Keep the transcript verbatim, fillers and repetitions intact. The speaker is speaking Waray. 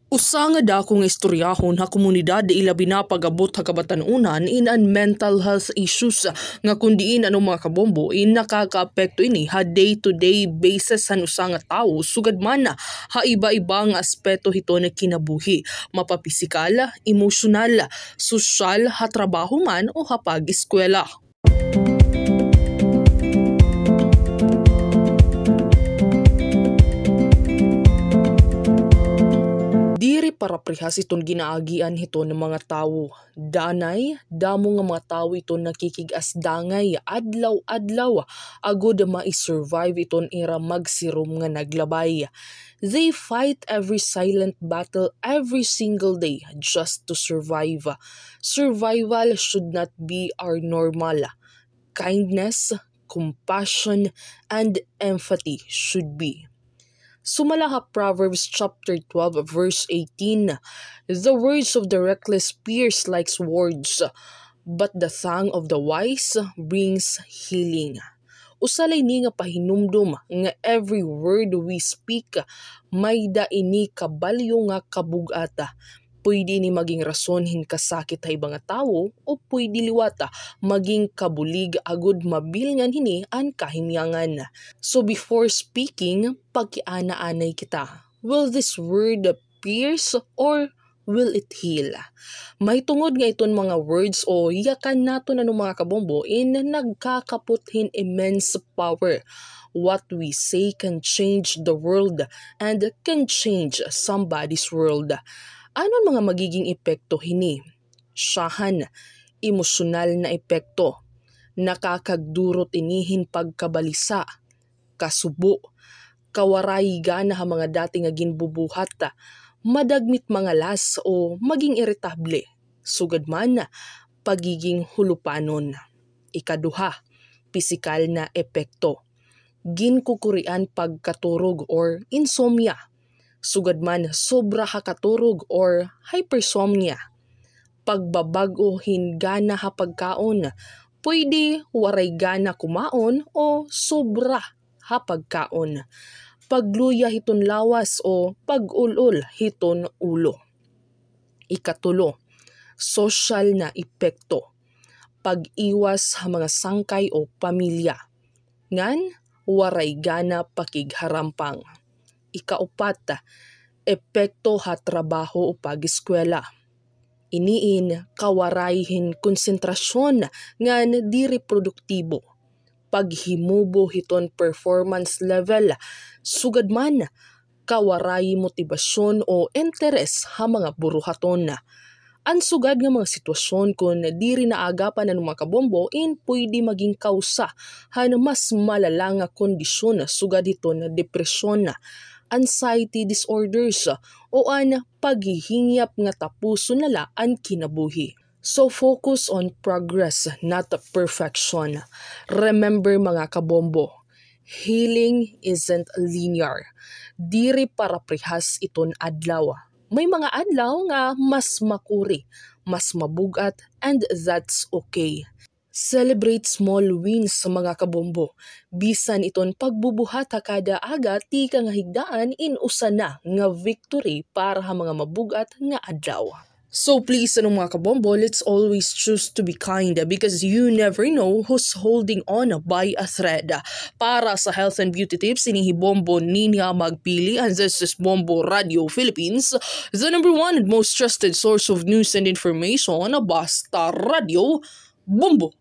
Usa nga dako nga istoryahon ha komunidad, ilabi na pag-abot ha kabatan-onan, in an mental health issues, nga kon diin ano, mga kabombo, in nakakaapekto ini ha day-to-day basis han usa nga tawo, sugad man ha iba-iba nga aspeto hiton kinabuhi, mapapisikal, emosyonal, sosyal, ha trabaho man o ha pag-eskwela. Diri paraparehas iton ginaagian hiton mga tawo. Danay, damo nga mga tawo iton nakikig-asdangay adlaw-adlaw agod mai-survive iton ira magsirom nga naglabay. They fight every silent battle every single day just to survive. Survival should not be our normal. Kindness, compassion, and empathy should be. Sumala ha Proverbs chapter twelve, verse eighteen, "The words of the reckless pierce like swords, but the tongue of the wise brings healing." Usa la ini nga pahinumdom nga every word we speak, may-ada ini kabalyo nga kabug-at. Pwede ini maging rason hin kasakit ha iba nga tawo, o pwede liwat maging kabulig agod mabilngan hini an kahimyangan. So before speaking, pakiana anay kita. Will this word pierce or will it heal? Mahitungod nga iton mga words o yakan naton ano, mga kabombo, in nagkakapot hin immense power. What we say can change the world and can change somebody's world. Ano an mga magiging epekto hini? Syahan, emosyonal na epekto. Nakakagdurot ini hin pagkabalisa, kasubo, kawaray gana ha mga dati nga ginbubuhat, madagmit mangalas o maging iritable, sugad man pagiging hulupanon. Ikaduha, pisikal na epekto. Ginkukurian pagkaturog or insomnia, sugad man sobra ha katurog or hypersomnia. Pagbabag-o hin gana ha pagkaon, pwede waray gana kumaon o sobra ha pagkaon. Pagluya hiton lawas o pag-ul-ol hiton ulo. Ikatulo, sosyal na epekto. Pag-iwas ha mga sangkay o pamilya. Ngan waray gana pakigharampang. Ikaupat, epekto ha trabaho o pag-eskwela. Ini in kawaray hin konsentrasyon ngan diri produktibo. Paghimubo hiton performance level, sugad man kawaray motibasyon o interes ha mga buruhaton. An sugad nga mga sitwasyon kon diri naagapan, ano, mga kabombo, in pwede maging kawsa han mas malala nga kondisyon sugad hiton depresyon, anxiety disorders, o an paghihingyap nga tapuson na la an kinabuhi. So focus on progress, not perfection. Remember, mga kabombo, healing isn't linear. Diri paraparehas iton adlaw. May mga adlaw nga mas makuri, mas mabug-at, and that's okay. Celebrate small wins, mga kabombo. Bisan iton pagbubuhat ha kada aga tikang ha higdaan in usa na nga victory para ha mga mabug-at nga adlaw. So please, ano, mga kabombo, let's always choose to be kind, because you never know who's holding on by a thread. Para sa health and beauty tips, ini hi Bombo Ninia Magpili, and this is Bombo Radio Philippines, the number one and most trusted source of news and information. Basta Radio, Bombo!